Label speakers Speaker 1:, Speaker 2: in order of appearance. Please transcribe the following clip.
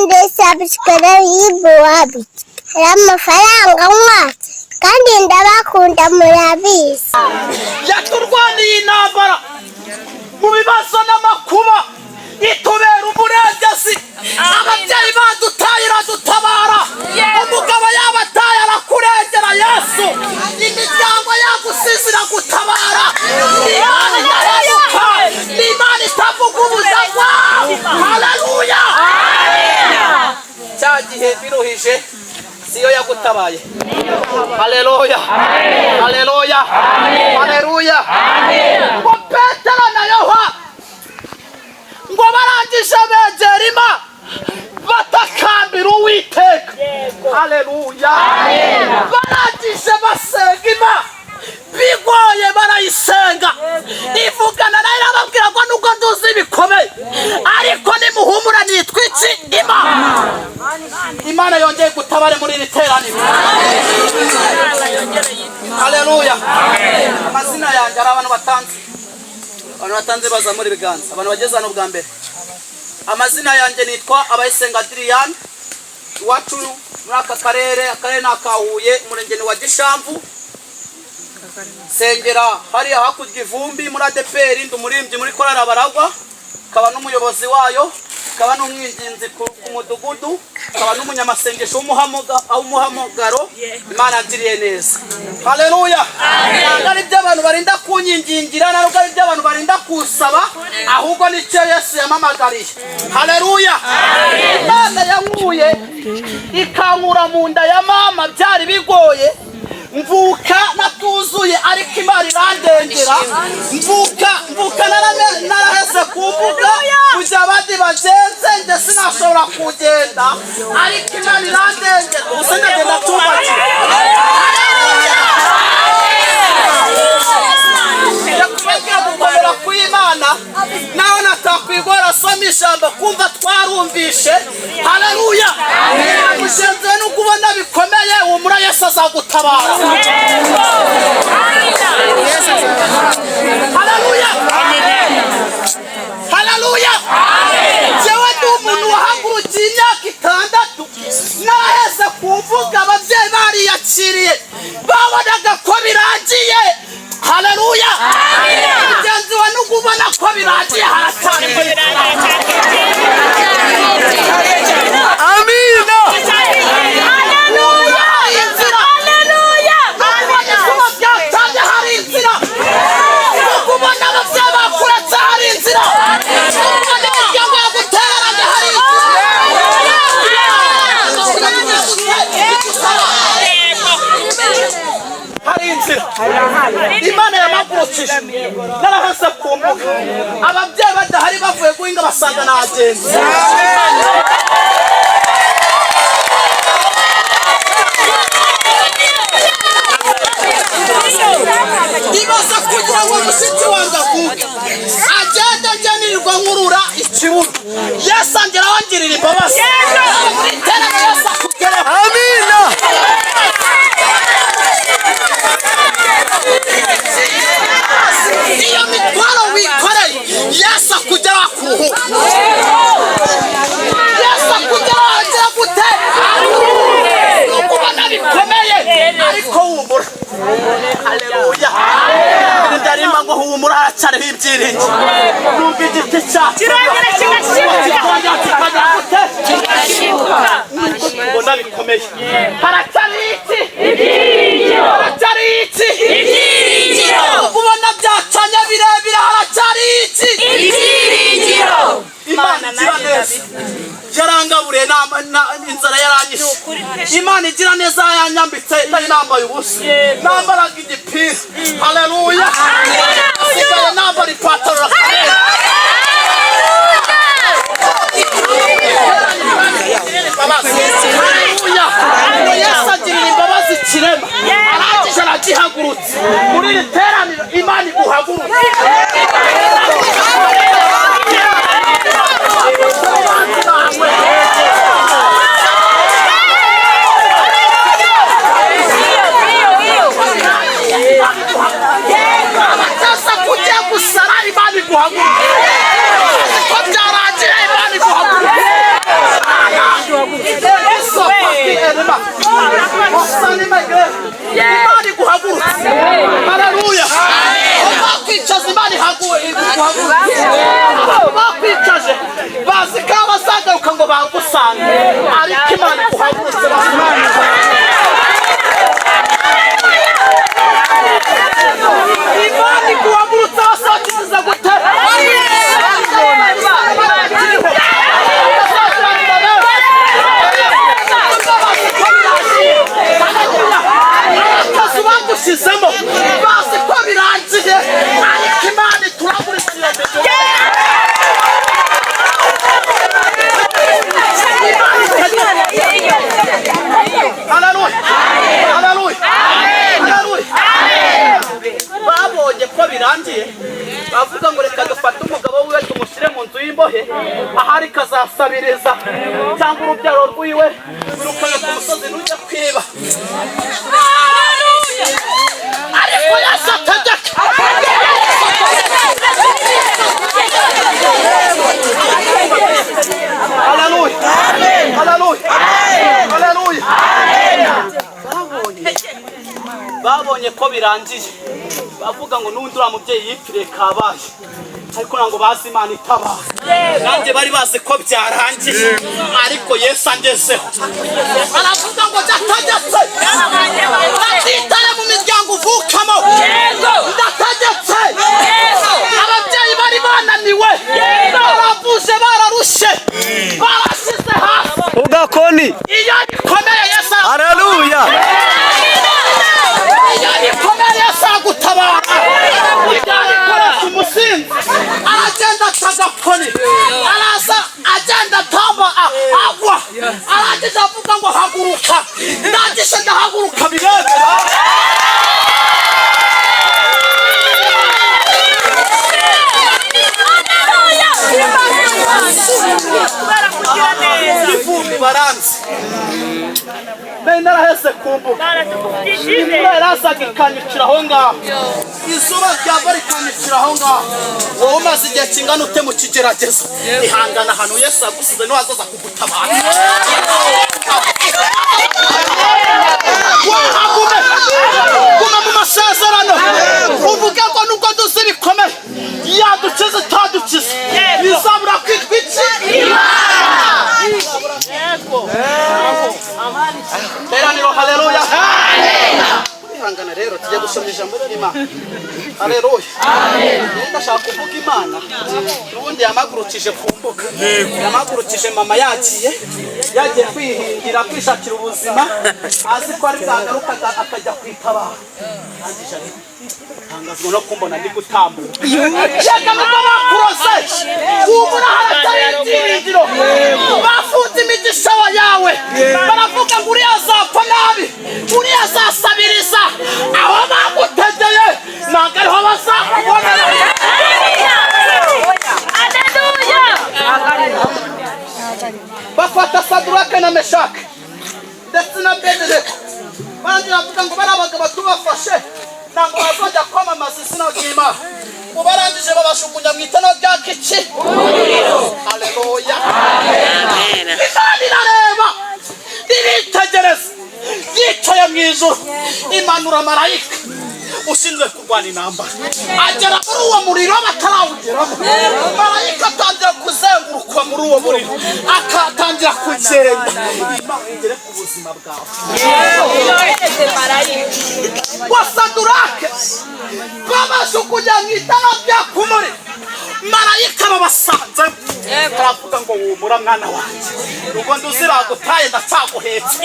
Speaker 1: Mukande subscribe wabiki. Hari amafaranga mwatse kandi ndabakunda murabizi.
Speaker 2: Yaturwaniye intambara mu bibazo n'amakuba, itubera umurengezi. Ababyeyi badutaye, iradutabara. Umugabo yabataye, arakurengera. Yesu, imiryango yagusize, iragutabara. Ni Imana idahemuka, ni Imana itavuga ubuzagwa. Haleluya! Cya gihe biruhije, siyo yagutabaye? Haleluya, haleluya, haleluya! Ngo Petero na Yohana ngo barangije begera Imana, batakambira Uwiteka. Haleluya! Barangije basenga Imana, bigoye barayisenga, ivugana nayo, irababwira ngo nubwo nduzi bikomeye, ariko nimuhumura, nitwa iki? Imana. Imana yongeye gutabare muri iri teraniro. Haleluya! Amazina yanjye, ari abantu batanze, abantu batanze bazamura ibiganza, abantu bageze hano bwa mbere. Amazina yanjye nitwa Abayisenga Adriyani. Iwacu muri aka karere, akarere ni aka Huye, umurenge ni wa Gishamvu. Sengera hariya hakurya ivumbi muri ADEPR. Ndi umuririmbyi muri korali Abaragwa, kaba n'umuyobozi wayo, kaba n'umwinginzi ku mudugudu, kaba n'umunyamasengesho w'umuhamagaro. Imana yangiriye neza. Haleluya! Ntabwo ari ibyo abantu barinda kunyingingira, ntabwo ari ibyo abantu barinda kusaba, ahubwo nicyo Yesu yamamagariye. Haleluya! Imana yankuye, ikankura mu nda ya mama, byari bigoye. Mvuka natuzuye, ariko Imana irandengera. Mvuka naraheze ku mbuga, mu gihe abandi bagenze, njye sinashobora kugenda, ariko Imana irandengera. Ubu se ndagenda tumbagira. Ndakubabwira gukomera kw'Imana, naho natakwigora asoma ijambo kumva twarumvishe. Haleluya! Mugenzi we, nubwo ubona bikomeye, humura, Yesu azagutabara. Haleluya, haleluya! Jewe ndi umuntu wahagurukiye imyaka 6 naraheze kuvuga, ababyeyi bariyakiriye, babonaga ko birangiye. Haleluya! Mugenzi wa, nubwo ubona ko birangiye, haracyari.
Speaker 3: Amina.
Speaker 2: Hari inzira. Nubwo ubona izuba ryatanye, hari inzira. Nubwo ubona ababyeyi bakuretse, hari inzira. Nubwo ubona imiryango yagutereranye, hari inzira. Hari inzira. Imana yamagurukije naraheze ku mbuga, ababyeyi badahari, bavuye guhinga, basanga nagenze. Ibaza kugira ngo mushiki wanjye avuke, agende ajya nirirwa nkurura ikibuno, Yesu angeraho angirira imbabazi. Muri iterambere, Yesu akugereho.
Speaker 3: Amina.
Speaker 2: Iyo mitwaro wikoreye, Yesu akugeraho akuruhura. Yesu akugeraho agira gute? Nubwo ubona bikomeye, ariko humura. Haleluya! Ndarimba ngo humura, haracyariho ibyiringiro, nubwo igiti cyacu
Speaker 4: Kirongera kigashibuka.
Speaker 2: Kikongera kikagira gute? Nubwo tubona bikomeye, haracyari iki? Haracyari iki? Nubwo ubona byacanye birebire, haracyari iki? Imana igira neza yarangaburiye, inzara yaranyishe. Imana igira neza yanyambitse, nari nambaye ubusa, nambaraga igipira. Haleluya! Nsigaye nambara ipataro rakabera. Haleluya! Ngo Yesu agirira imbabazi ikirema, arangije aragihagurutse. Muri iri teraniro, Imana iguhagurutse. Abatasa kujya gusara, Imana iguhagurutse. Ko byarangiye, Imana iguhagurutse. iguhagurutse. Bakwicaje bazi ko abazagaruka ngo bagusange, ariko Imana iguhagurutse. Imana iguhagurutse basakiza gute? Akazu bagushyizemo bazi ko birangiye, ariko Imana ituragurikira. Haleluya, haleluya, haleluya. Babonye ko birangiye, bavuga ngo reka dufate umugabo wiwe tumushyire mu nzu y'imbohe, ahari kazasabiriza cyangwa urubyaro rwiwe rukajya ku musozi rujya kwiba. Ariko Yesu ategeka. Haleluya, haleluya, haleluya. Babonye ko birangiye, bavuga ngo n'undi uriya mubyeyi yipfiriye kabaye, ariko ntabwo bazi Imana itabara. Nanjye bari bazi ko byarangiye, ariko Yesu angezeho aravuga ngo ndategetse, ndatitare mu miryango uvukamo, ndategetse. Ababyeyi bari bananiwe, baravuje, bararushe, barasize hasi
Speaker 3: Ugakoni.
Speaker 2: Iyo bikomeye Yesu,
Speaker 3: Haleluya.
Speaker 2: iyo bikomeye Yesu aragutabara. Ujyana umusinzi aragenda atagakoni, araza agenda atamba agwa, arangije avuga ngo haguruka, ndangije ndahaguruka birebe. Ivumbi baranze nari naraheze ku mbuga, imvura yarazaga ikanyicira aho ngaho, izuba ryava rikanyicira aho ngaho. Wowe umaze igihe kingana ute mu kigeragezo? Ihangana, ahantu Yesu yagusize niho azaza kugutabara. Wahagume, guma mu masezerano, uvuge ngo nubwo duzi bikomeye, yadukiza itadukiza, bizabura kwitwa iki? Teraniro, haleluya. Urihangana rero, tujye gusoma ijambo ry'Imana. Haleluya. Ndashaka kuvuga Imana n'ubundi yamagurukije ku mbuga, yamagurukije mama yagiye kwihingira, kwishakira ubuzima, azi ko ari bwagaruka akajya kwitabara. Ntangazwa no kumbona ndi gutambuka. Yega nubwo bakuroze, humura, haratari ibyiringiro. Bafunze imigisha yawe, baravuga ngo uriya azapfa nabi, uriya azasabiriza. Aho bagutegeye ntabwo ariho bazakubonera. Bafata Sadurake na Meshake ndetse na Abedenego, barangira bavuga ngo bari abagabo tubafashe ntabwo bazajya kwamamaza izina ry'Imana. Ubarangije babashukunya mu itana rya kiki. Haleluya. Imana irareba, iritegereza, yicaye mu ijuru, imanura marayika ushinzwe kurwana intambara, agera muri uwo muriro batarawugeramo. Marayika atangira kuzengurukwa muri uwo muriro, akatangira kugenda. Imana igere ku buzima bwawe. Wa Sadurake babajugunya mu itara ryaka umuriro, marayika babasanze, baravuga ngo humura mwana wanjye, ubwo nduzi bagutaye ndacyaguhetse.